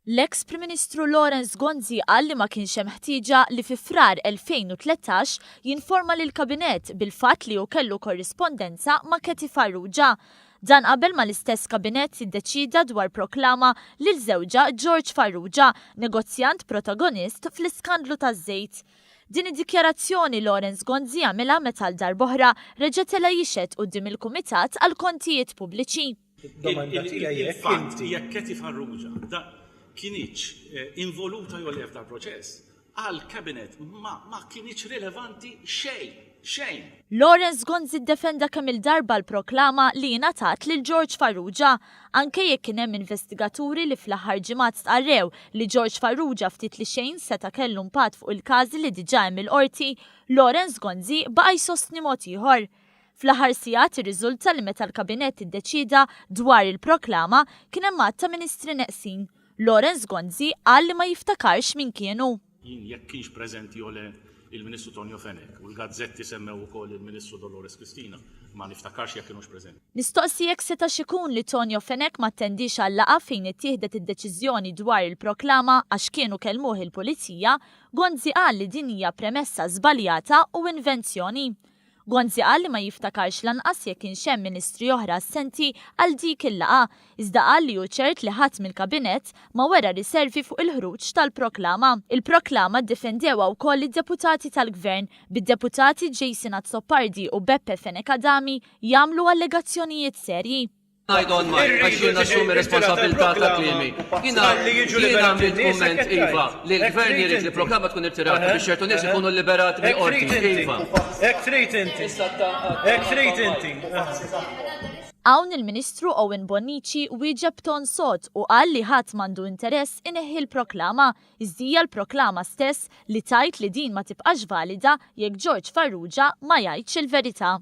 L-eks Prim Ministru Lawrence Gonzi qal li ma kienx hemm ħtieġa li fi Frar 2013 jinforma lill-Kabinett bil-fatt li hu kellu korrispondenza ma' Cathy Farrugia. Dan qabel ma l-istess Kabinett iddeċieda dwar proklama lil żewġha George Farrugia, negozjant protagonist fl-iskandlu taż-żejt. Din id-dikjarazzjoni Lawrence Gonzi għamilha meta għal darb'oħra reġa' tela' jixhed quddiem il-Kumitat għall-Kontijiet Pubbliċi. Id-domanda tiegħi jekk Il-fatt jekk Cathy Farrugia da kinitx eh, involuta jew le f'dal-proċess, għall-Cabinet ma ma kinitx rilevanti xejn, xejn. Lawrence Gonzi ddefenda kemm-il darba l-proklama li ingħatat lil George Farrugia, anke jekk kien hemm investigaturi li fl-aħħar ġimgħat stqarrew li George Farrugia ftit li xejn seta' kellu impatt fuq il-każi li diġà hemm il-Qorti, Lawrence Gonzi baqa' jsostni mod ieħor. Fl-aħħar sigħat irriżulta li meta l-Kabinett iddeċieda dwar il-proklama kien hemm għadd ta' ministri neqsin. Lawrence Gonzi qal li ma jiftakarx min kienu. Jien jekk kienx preżenti jew le il-Ministru Tonio Fenech u l-gazzetti semmew ukoll il-Ministru Dolores Cristina, ma niftakarx jekk kinux preżenti. Mistoqsi jekk setax ikun li Tonio Fenech ma attendiex għal-laqgħa fejn ittieħdet id-deċiżjoni dwar il-proklama għax kienu kellmuh il-Pulizija, Gonzi qal li din hija premessa żbaljata u invenzjoni. Gonzi qal li ma jiftakarx lanqas jekk kienx hemm ministri oħra assenti għal dik il-laqgħa, iżda qal li hu ċert li ħadd mill-Kabinett ma wera riservi fuq il-ħruġ tal-proklama. Il-proklama ddefendewha wkoll id-deputati tal-Gvern, bid-deputati Jason Azzopardi u Beppe Fenech Adami jagħmlu allegazzjonijiet serji. I don't mind, għax jien nassumi responsabilità ta' kliemi. Jiena jiena għamilt kumment iva li l-gvern jrid li proklama tkun irtirata biex ċertu nies ikunu liberati mill-qorti. Iva. Hekk trid inti. Hekk trid inti. Hawn il-Ministru Owen Bonnici wieġeb b'ton sod u qal li ħadd m'għandu interess ineħħi l-proklama, iżda hija l-proklama stess li tgħid li din ma tibqax valida jekk George Farrugia ma jgħidx il-verità.